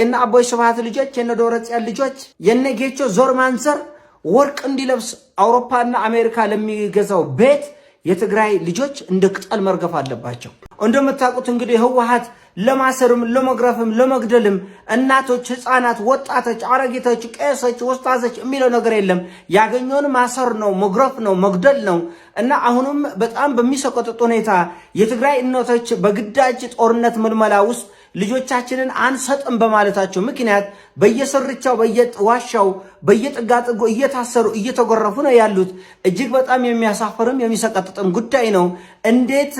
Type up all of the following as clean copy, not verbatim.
የነ አቦይ ስብሃት ልጆች፣ የነ ደብረጽዮን ልጆች፣ የነ ጌቾ ዞር ማንዘር ወርቅ እንዲለብስ አውሮፓና አሜሪካ ለሚገዛው ቤት የትግራይ ልጆች እንደ ቅጠል መርገፍ አለባቸው። እንደምታውቁት እንግዲህ ህወሓት ለማሰርም ለመግረፍም ለመግደልም እናቶች፣ ህፃናት፣ ወጣቶች፣ አረጊቶች፣ ቄሶች፣ ወስታዞች የሚለው ነገር የለም። ያገኘውን ማሰር ነው፣ መግረፍ ነው፣ መግደል ነው እና አሁንም በጣም በሚሰቀጥጥ ሁኔታ የትግራይ እናቶች በግዳጅ ጦርነት ምልመላ ውስጥ ልጆቻችንን አንሰጥም በማለታቸው ምክንያት በየስርቻው በየዋሻው በየጥጋጥጉ እየታሰሩ እየተጎረፉ ነው ያሉት። እጅግ በጣም የሚያሳፍርም የሚሰቀጥጥም ጉዳይ ነው። እንዴት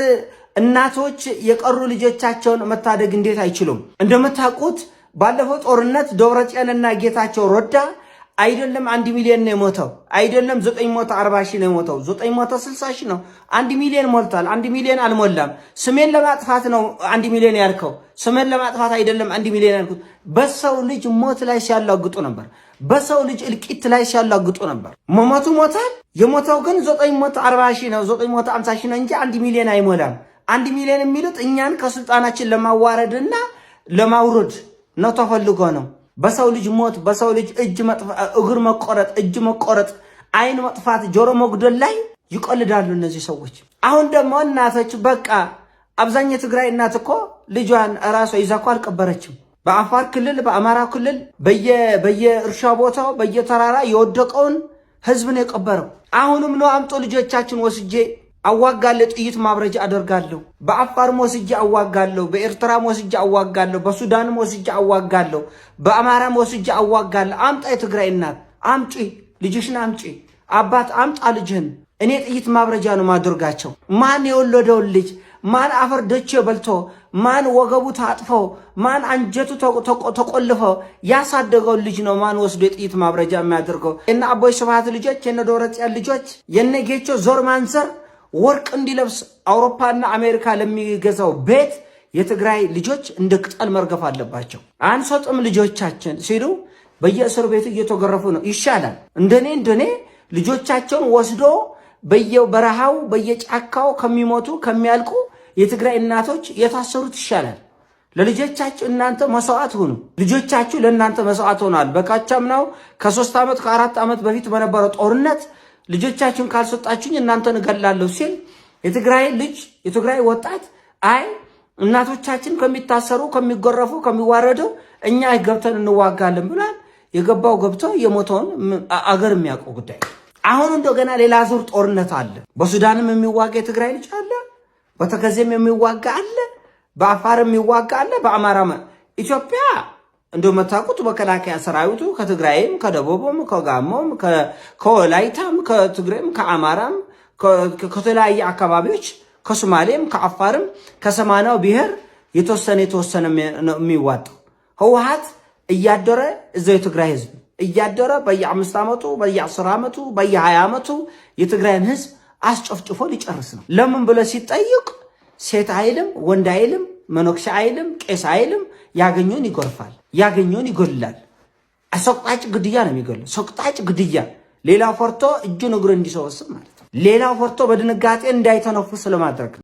እናቶች የቀሩ ልጆቻቸውን መታደግ እንዴት አይችሉም? እንደምታውቁት ባለፈው ጦርነት ደብረጽዮንና ጌታቸው ረዳ አይደለም 1 ሚሊዮን ነው የሞተው፣ አይደለም 940,000 ነው የሞተው፣ 960,000 ነው። 1 ሚሊዮን ሞልቷል። 1 ሚሊዮን አልሞላም። ስሜን ለማጥፋት ነው 1 ሚሊዮን ያልከው። ስሜን ለማጥፋት አይደለም 1 ሚሊዮን ያልኩት። በሰው ልጅ ሞት ላይ ሲያላግጡ ነበር። በሰው ልጅ እልቂት ላይ ሲያላግጡ ነበር። መሞቱ ሞታል። የሞተው ግን 940,000 ነው፣ 950,000 ነው እንጂ 1 ሚሊዮን አይሞላም። 1 ሚሊዮን የሚሉት እኛን ከስልጣናችን ለማዋረድና ለማውረድ ነው ተፈልጎ ነው። በሰው ልጅ ሞት፣ በሰው ልጅ እጅ እግር መቆረጥ፣ እጅ መቆረጥ፣ አይን መጥፋት፣ ጆሮ መጉደል ላይ ይቆልዳሉ እነዚህ ሰዎች። አሁን ደግሞ እናቶች በቃ አብዛኛው ትግራይ እናት እኮ ልጇን እራሷ ይዛ እኮ አልቀበረችም። በአፋር ክልል፣ በአማራ ክልል በየእርሻ ቦታው በየተራራ የወደቀውን ህዝብ ነው የቀበረው። አሁንም ነው አምጦ ልጆቻችን ወስጄ አዋጋለሁ፣ ጥይት ማብረጃ አደርጋለሁ። በአፋርም ወስጄ አዋጋለሁ፣ በኤርትራም ወስጄ አዋጋለሁ፣ በሱዳንም ወስጄ አዋጋለሁ፣ በአማራም ወስጄ አዋጋለሁ። አምጣ የትግራይ እናት አምጪ፣ ልጅሽን አምጪ፣ አባት አምጣ ልጅህን። እኔ ጥይት ማብረጃ ነው ማደርጋቸው። ማን የወለደውን ልጅ፣ ማን አፈር ደቼ በልቶ፣ ማን ወገቡ ታጥፎ፣ ማን አንጀቱ ተቆልፎ ያሳደገውን ልጅ ነው ማን ወስዶ የጥይት ማብረጃ የሚያደርገው? የነ አቦይ ስብሃት ልጆች፣ የነ ደብረጽዮን ልጆች፣ የነ ጌቾ ዞር ማንዘር ወርቅ እንዲለብስ አውሮፓና አሜሪካ ለሚገዛው ቤት የትግራይ ልጆች እንደ ቅጠል መርገፍ አለባቸው። አንሰጥም ልጆቻችን ሲሉ በየእስር ቤቱ እየተገረፉ ነው። ይሻላል እንደኔ እንደኔ ልጆቻቸውን ወስዶ በየበረሃው በየጫካው ከሚሞቱ ከሚያልቁ የትግራይ እናቶች የታሰሩት ይሻላል። ለልጆቻችሁ እናንተ መስዋዕት ሁኑ። ልጆቻችሁ ለእናንተ መስዋዕት ሆነዋል። በካቻምናው ከ3 ዓመት ከ4 ዓመት በፊት በነበረው ጦርነት ልጆቻችሁን ካልሰጣችሁኝ እናንተን እገላለሁ ሲል የትግራይ ልጅ የትግራይ ወጣት አይ እናቶቻችን ከሚታሰሩ ከሚጎረፉ ከሚዋረዱ እኛ ገብተን እንዋጋለን ብሏል። የገባው ገብቶ የሞተውን አገር የሚያውቀው ጉዳይ። አሁን እንደገና ሌላ ዙር ጦርነት አለ። በሱዳንም የሚዋጋ የትግራይ ልጅ አለ፣ በተከዜም የሚዋጋ አለ፣ በአፋርም የሚዋጋ አለ፣ በአማራ ኢትዮጵያ እንደምታውቁት መከላከያ ሰራዊቱ ከትግራይም ከደቡብም ከጋሞም ከወላይታም ከትግሬም ከአማራም ከተለያየ አካባቢዎች ከሶማሌም ከአፋርም ከሰማናው ብሔር የተወሰነ የተወሰነ የሚዋጣው። ህወሓት እያደረ እዛው የትግራይ ህዝብ እያደረ በየ5 ዓመቱ በየ10 ዓመቱ በየ20 ዓመቱ የትግራይን ህዝብ አስጨፍጭፎ ሊጨርስ ነው። ለምን ብሎ ሲጠይቅ ሴት አይልም፣ ወንድ አይልም፣ መነኩሴ አይልም፣ ቄስ አይልም፣ ያገኘውን ይጎርፋል፣ ያገኘውን ይጎላል። ሰቅጣጭ ግድያ ነው የሚገለው። ሰቅጣጭ ግድያ። ሌላው ፈርቶ እጁን እግሩ እንዲሰበስብ ማለት ነው። ሌላው ፈርቶ በድንጋጤ እንዳይተነፍስ ለማድረግ ነው።